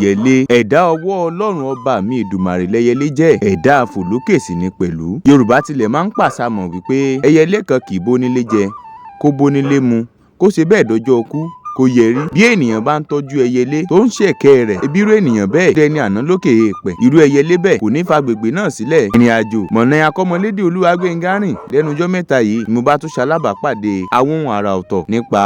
Ẹyẹlé, ẹ̀dá ọwọ́ Ọlọ́run Ọba mi Èdùmàrè lẹyẹlé jẹ́, ẹ̀dá àfòlókè sì ni pẹ̀lú. Yorùbá tilẹ̀ máa ń pàṣamọ̀ wípé ẹyẹlé kan kì í bónílé jẹ, kó bónílé mu, kó ṣe bẹ́ẹ̀ dọjọ́ ikú kó yẹrí. Bí ènìyàn bá ń tọ́jú ẹyẹlé tó ń ṣẹ̀kẹ́ rẹ̀, ebírú ènìyàn bẹ́ẹ̀ dẹni àná lókè èèpẹ̀. Irú ẹyẹlé bẹ́ẹ̀ kò ní fagbègbè náà sílẹ̀. Ìrìn àjò mọ̀nà akọ́mọlédè Olúwagbénga rìn lẹ́nu ọjọ́ mẹ́ta yìí ni mo bá tún ṣalábàápàdé àwọn ohun àrà ọ̀tọ̀ nípa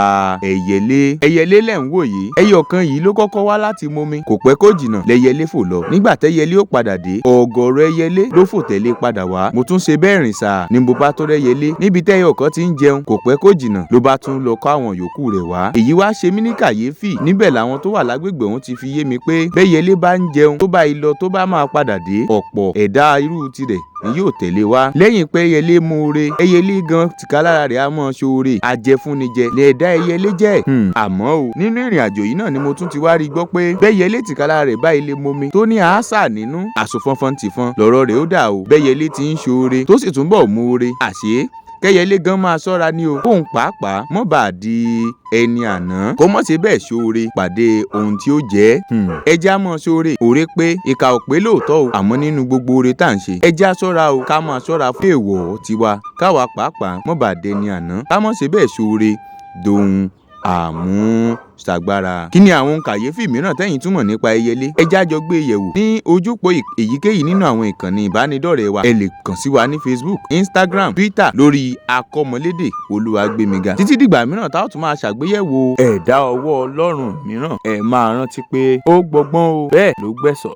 ẹyẹlé. Ẹyẹlé lẹ̀ ń wò yìí, ẹyọ kan yìí ló kọ́kọ́ wá láti momi, kò pẹ́ kó jìnnà lẹyẹlé fò lọ. Nígbà tẹ́yẹlé ó padà dé, ọ̀gọ̀ọ̀rọ̀ ẹyẹlé ló fò tẹ̀lé padà wá. Mo tún ṣe bẹ́ẹ̀ rìn sáà ni mo bá tó rẹ́yẹlé níbi tẹ́yọ kan ti ń jẹun, kò pẹ́ kó jìnnà ló bá tún lọ kó àwọn yòókù rẹ̀ wá. Èyí wá ṣe mí ní kàyéfì. Níbẹ̀ làwọn tó wà lágbègbè ọ̀hún ti fi yé mi pé bẹ́yẹlé bá ń jẹun tó bá ilọ tó bá máa padà dé, ọ̀pọ̀ ẹ̀dá irú tirẹ̀ ni yóò tẹ̀lé wá. Lẹ́yìn pé ẹyẹlé moore, ẹyẹlé gan tìkálára rẹ̀ á mọ́ ṣoore, ajẹfúnnijẹ lẹ̀dá ẹyẹlé jẹ́. Àmọ́ o, nínú ìrìn àjò yìí náà ni mo tún ti wá rí gbọ́ pé bẹ́yẹlé tìkálára rẹ̀ bá ilé momi tó ní àásà nínú, àsòfọnfọn tìfọn lọ̀rọ̀ rẹ̀ ó dà o. Bẹ́yẹlé ti ń ṣoore tó sì túnbọ̀ moore, àṣé kẹ́yẹlé gan máa ṣọ́ra ní o, kóun pàápàá mọ́ bàa di ẹni àná, kó mọ̀ ṣe bẹ́ẹ̀ ṣoore pàdé ohun tí ó jẹ́. Ẹjẹ́ á mọ̀ ṣoore, òre pé ìkà ò pé lóòótọ́ o, àmọ́ nínú gbogbo oore tá à ń ṣe, ẹjẹ́ á ṣọ́ra o, ká máa ṣọ́ra fún èèwọ̀ tiwa, káwa pàápàá mọ́ bàa dẹni àná, ká mọ̀ ṣe bẹ́ẹ̀ ṣoore dohun àmúṣagbára. Kí ni àwọn kàyéfì mìíràn tẹ́yin túmọ̀ nípa ẹyẹlé? Ẹ jẹ́ á jọ gbé yẹ̀wò ní ojúpọ̀ èyíkéyìí nínú àwọn ìkànnì ìbánidọ́rẹ̀ẹ́ wa. Ẹ lè kàn sí wa ní Facebook, Instagram, Twitter lórí Akọ́mọlédè Olúwagbémiga. Títí dìgbà mìíràn tá ó tún máa ṣàgbéyẹ̀wò ẹ̀dá ọwọ́ Ọlọ́run mìíràn. Ẹ máa rántí pé ó gbọ́gbọ́n o, bẹ́ẹ̀ ló gbẹ̀sọ̀.